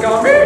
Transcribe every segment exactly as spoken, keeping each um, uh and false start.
Kami!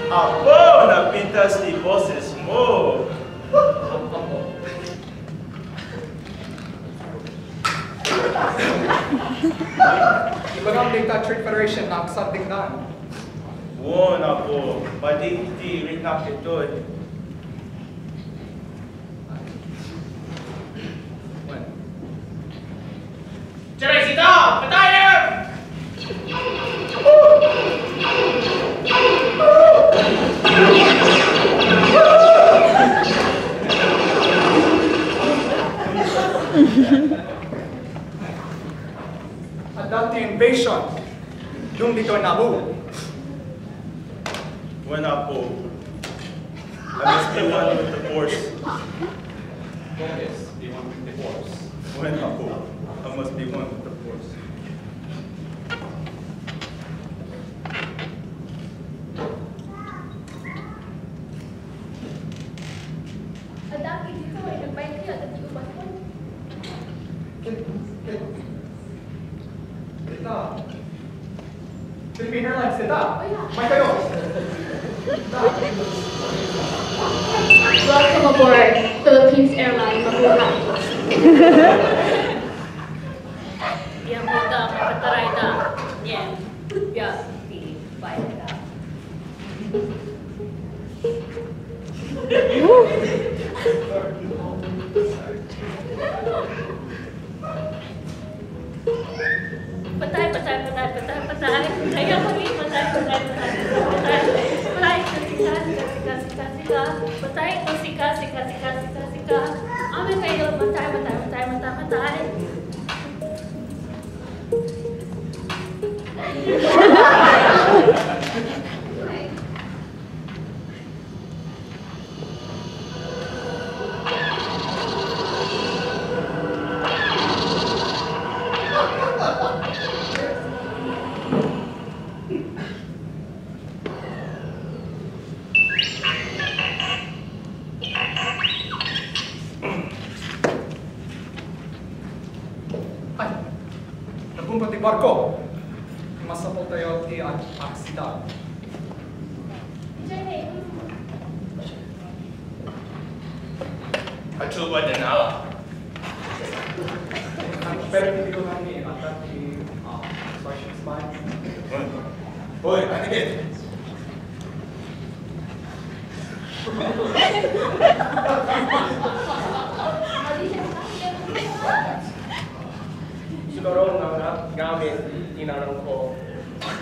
Apo, napintas ti boses mo. Ibagam dayta Trade Federation nga agsardengdan. Wen, Apo, badin ti riknak ditoy. Wen. Teresita, patayen! Adda ti invasion. Dum ditoy Nabu. Wen, Apo. I must be one with the force. Yes, be one with the force. Wen, Apo. I must be one with the force. Adda ditoy, nagbayad kayo, adda ti ubat mo. Ket, ket, ket, Philippine Airlines, dita. Ay, na. May kayo. Welcome aboard Philippines Airlines, mabuhay. Biag mo da, makatarayda. Yen, biag ti bayadda. Patay, patay, patay, patay, patay. Kaya kami, patay, patay, patay, patay. Patay, sika, sika, sika, sika, sika. Patay, sika, sika, sika, sika, sika. Amin kayo, patay, patay, patay, patay, patay. Ay, nagumpa ti barko. Masapul tayo ti ag-, aksida. Achu ba den awa? Pero hindi ko kami atat ti, ah, instructions man. Hoy, ano din? Siguro nga, nga, gamit, tinanong ko,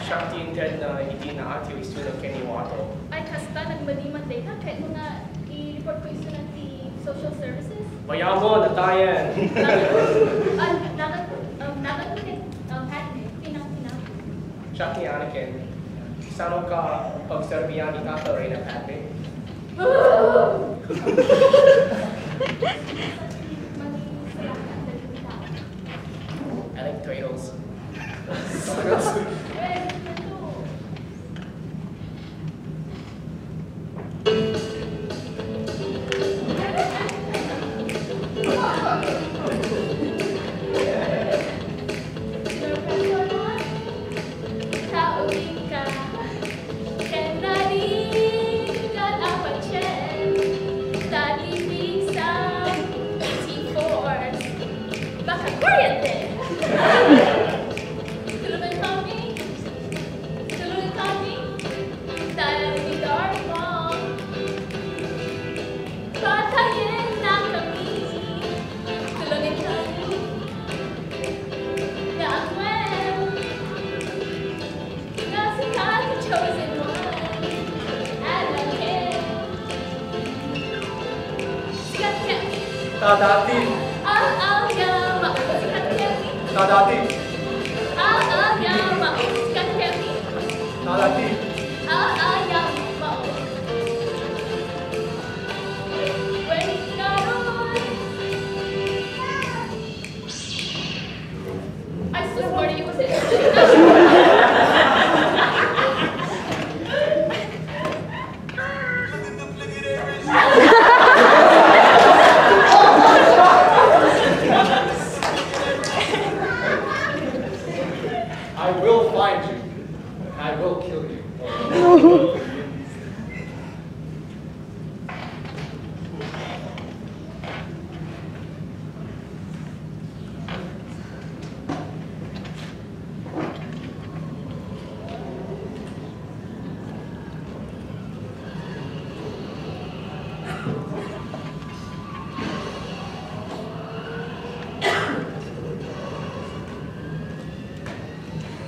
siya ti inted na idi na ati isu na keni wato. Ay, kasta, nagmadiman dayta, kahit mo nga i-report ko isu na ti social services. Bayamo, natayan. Nag-, ah, nag-, um, nag-, um, admin, pinang-, pinang-, Siak ni Anakin, sano ka pagserbian ni Tata Reyna Padme? Anak Kratos. Tulungan kami. Tulungan kami. Tayo ni Darma. Patayin na kami. Tulungan kami. Na ako. Nga si Kati chosen one. I like it. Sikat kami. Tadati. Ah, ah, yeah, ma-, sikat kami. Tadati. Ah, ah, yeah, ma-, sikat kami. Tadati. I will find you. I will kill you.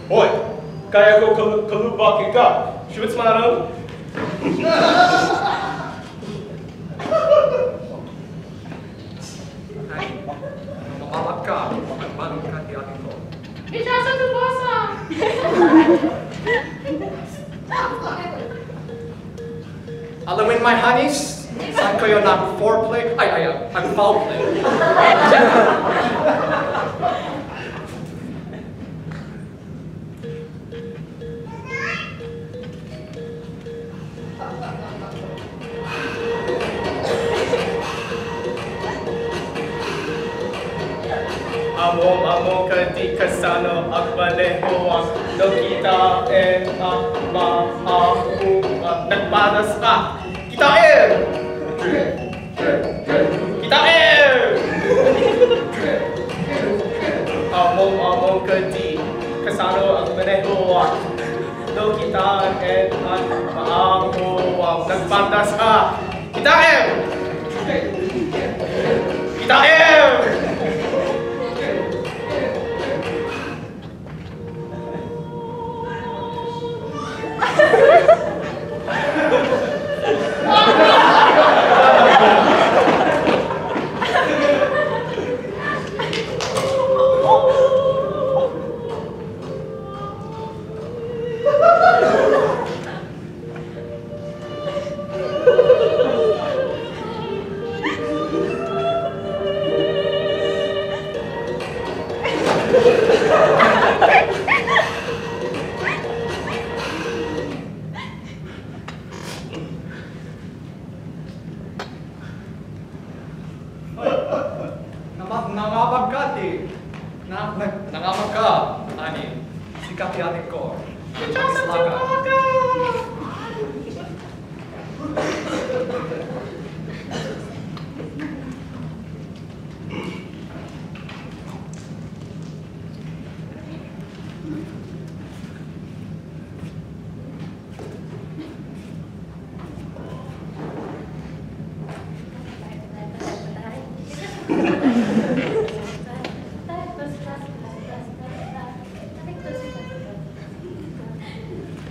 Hoy! Kayatko kal-, kaluba kenka. Shoots, manang. Ay, mamalag ka, agbalin ka ti aginko. Ijasa tu basa. Alumen, my honeys, saan kayo nag-foreplay? Ay, ay, ay, nag-foul play. Ammom, ammom kadi kasano agmanehoak no kitaem a maapuak. Nagpadas a. Kitaem! Kitaem! Ammom, ammom kadi kasano agmanehoak no kitaem a maapuak. Nagpadas a. Kitaem! Kitaem! Nama-, nangabag ka, ti. Na-, na-, nangabag ka, ani. Sika ti atikko. Ikaw sa Islakan. Chewbacca!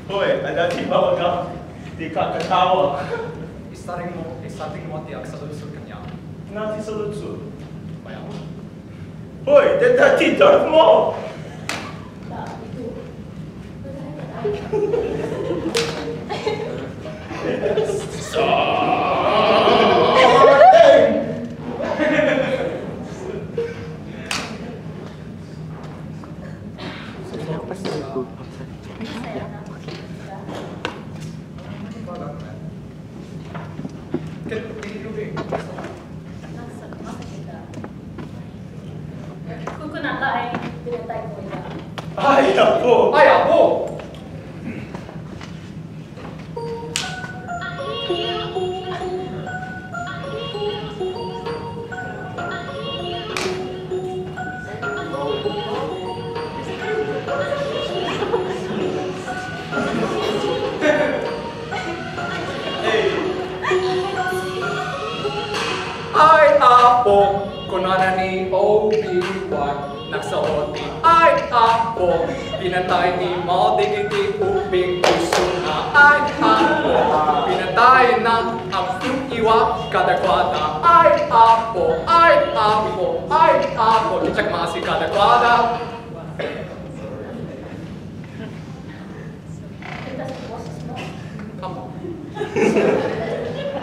Hoy, adda ti bawagak, ti kakatawa. Isarringmo, isarringmo ti agsaludsod kaniak. Nati saludsod. Bayaw. Hoy, detta ti dwarf mo! Kukunak laeng, pinatay ko ida. Ay, apo! Ay, apo! Ay, apo, kunana ni Obi-Wan, nagsao ti ay, apo, pinatay ni Maw dagiti ubing isuna. Ay, apo, pinatayna, agtug-iwa kadakuada. Ay, apo, ay, apo, ay, apo, ti siak masi kadakuada.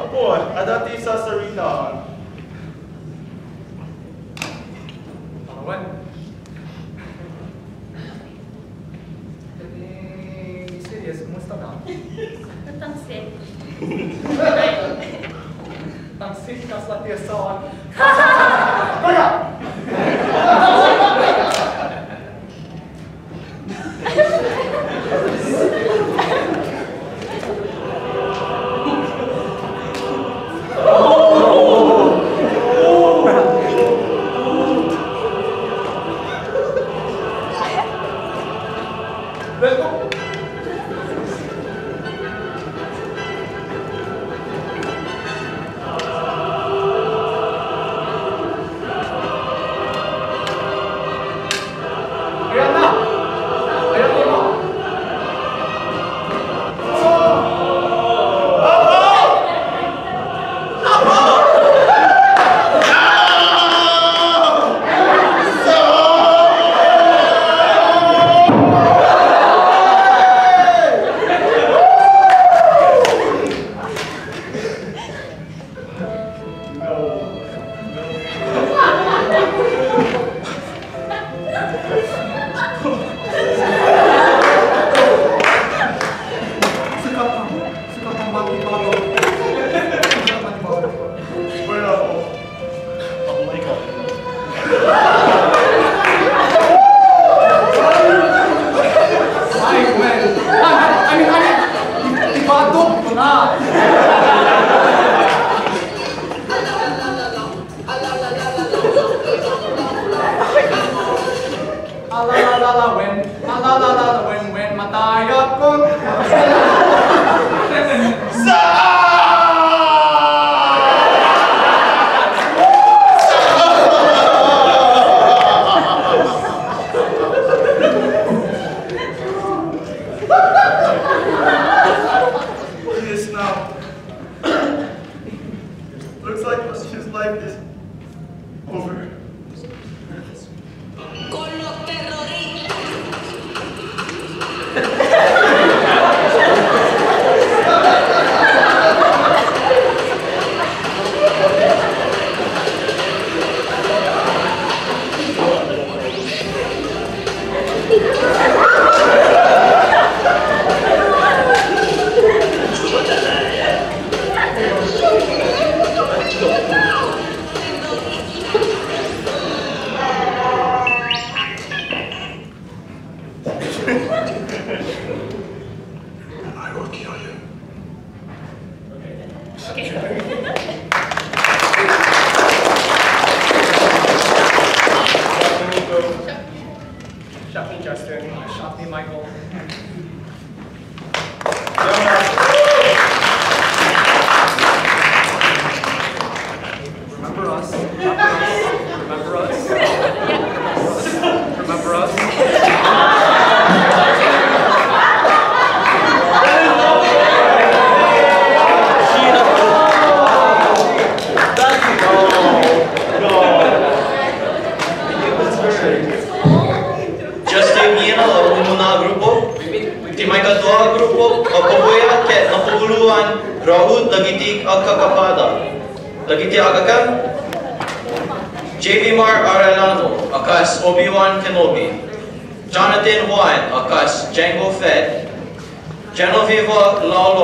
Apo, adda ti sasarita. Awan. Tangsit kasla ti asawan. Kaya! Sikat ang, sikat ang matibago. Sikat ang matibago. Wala po. Ako ikaw. Ay, well. Ah, I mean, I mean, ibatok ko na. Alalalala, when, alalalala, when, when, matayap ko. Sa! Yes, now. Looks like his life is over. Con los terroristas. I will kill you. Okay. Shot me, Justin. Shot me, Michael. Remember us. Remember us. Remember us. Remember us. Justin Miena, a umuna a grupo. Ti maikadua a grupo, a pabuyat ket napupuloan, Raul dagiti agkakapada. Dagiti agakan, J V Mar Arellano, a kas Obi-Wan Kenobi, Jonathan Juan, a kas Jango Fett, Genoveva Laulo,